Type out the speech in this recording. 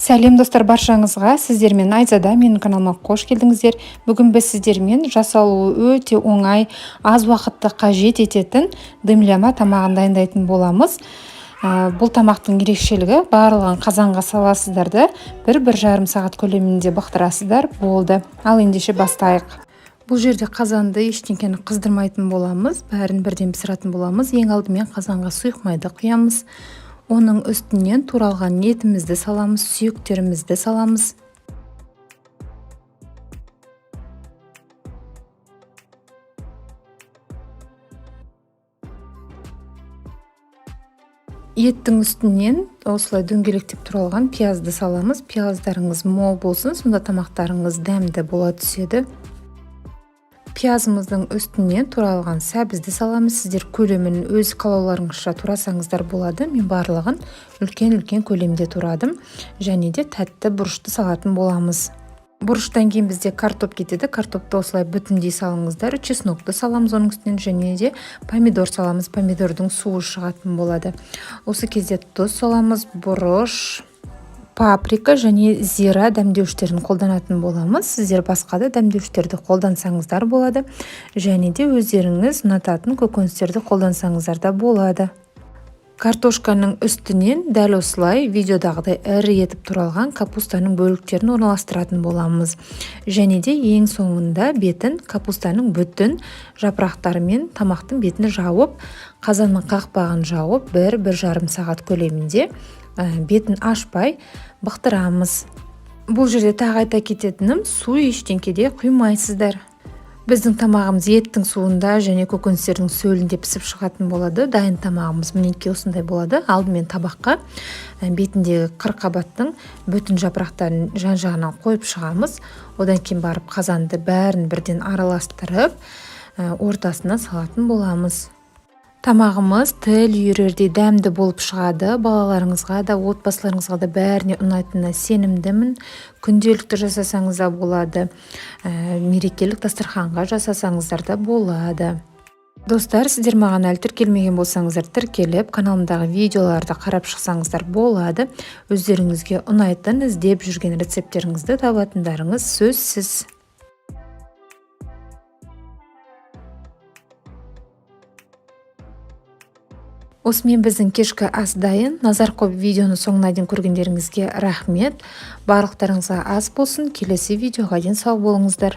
Сәлем, достар, баршаңызға! Сіздермен Айзада. Менің каналыма қош келдіңіздер. Бүгін біз сіздермен жасалуы өте оңай, аз уақытты қажет ететін дымляма тамағын дайындайтын боламыз. Бұл тамақтың ерекшелігі: барлығын қазанға саласыздар да, 1-1,5 сағат көлемінде бықтырасыздар, болды. Ал ендеше бастайық. Бұл жерде қазанды, ештеңкені қыздырмайтын боламыз, бәрін бірден пісіретін боламыз. Ең алдымен қазанға сұйық майды құямыз. Оның үстінен туралған етімізді саламыз, сүйектерімізді саламыз. Еттің үстінен осылай дөңгелектеп туралған пиязды саламыз. Пияздарыңыз мол болсын, сонда тамақтарыңыз дәмді бола түседі. Пиязымыздың үстіне туралған сәбізді саламыз. Сіздер көлемін өз қалауларыңызша турасаңыздар болады. Мен барлығын үлкен-үлкен көлемде турадым. Және де тәтті бұрышты салатын боламыз. Бұрыштан кейін бізде картоп кетеді. Картопты осылай бүтіндей салыңыздар. Чеснокты саламыз оның үстінен және де помидор саламыз. Помидордың суы шығатын болады. Осы кезде тұз саламыз, бұрыш, паприка және зира дәмдеуіштерін қолданатын боламыз. Сіздер басқа да дәмдеуіштерді қолдансаңыздар болады және де өздеріңіз ұнататын көкөністерді қолдансаңыздар да болады. Картошканың үстінен дәл осылай видеодағыдай ірі етіп туралған капустаның бөліктерін орналастыратын боламыз. Және де ең соңында бетін капустаның бүтін жапырақтарымен тамақтың бетін жауып, қазанның қақпағын жауып, 1-1,5 сағат көлемінде бетін ашпай бықтырамыз. Бұл жерде тағы айта кететінім, су ештеңке құймайсыздар. Біздің тамағымыз еттің суында және көкөністердің сөлінде пісіп шығатын болады. Дайын тамағымыз, мінекей, осындай болады. Алдымен табаққа бетіндегі қырыққабаттың бүтін жапырақтарын жан жағынан қойып шығамыз. Одан кейін барып қазанды бәрін бірден араластырып, ортасына салатын боламыз. Тамағымыз тіл үйірердей дәмді болып шығады. Балаларыңызға да, отбасыларыңызға да, бәріне ұнайтынына сенімдімін. Күнделікті жасасаңыз да болады, мерекелік дастарханға жасасаңыздар да болады. Достар, сіздер маған әлі тіркелмеген болсаңыздар, тіркеліп, каналымдағы видеоларды қарап шықсаңыздар болады. Өздеріңізге ұнайтын, іздеп жүрген рецепттеріңізді табатындарыңыз сөзсіз. Осымен біздің кешкі ас дайын. Назар қойып, видеоны соңына дейін көргендеріңізге рахмет. Барлықтарыңызға ас болсын. Келесі видеоға дейін сау болыңыздар.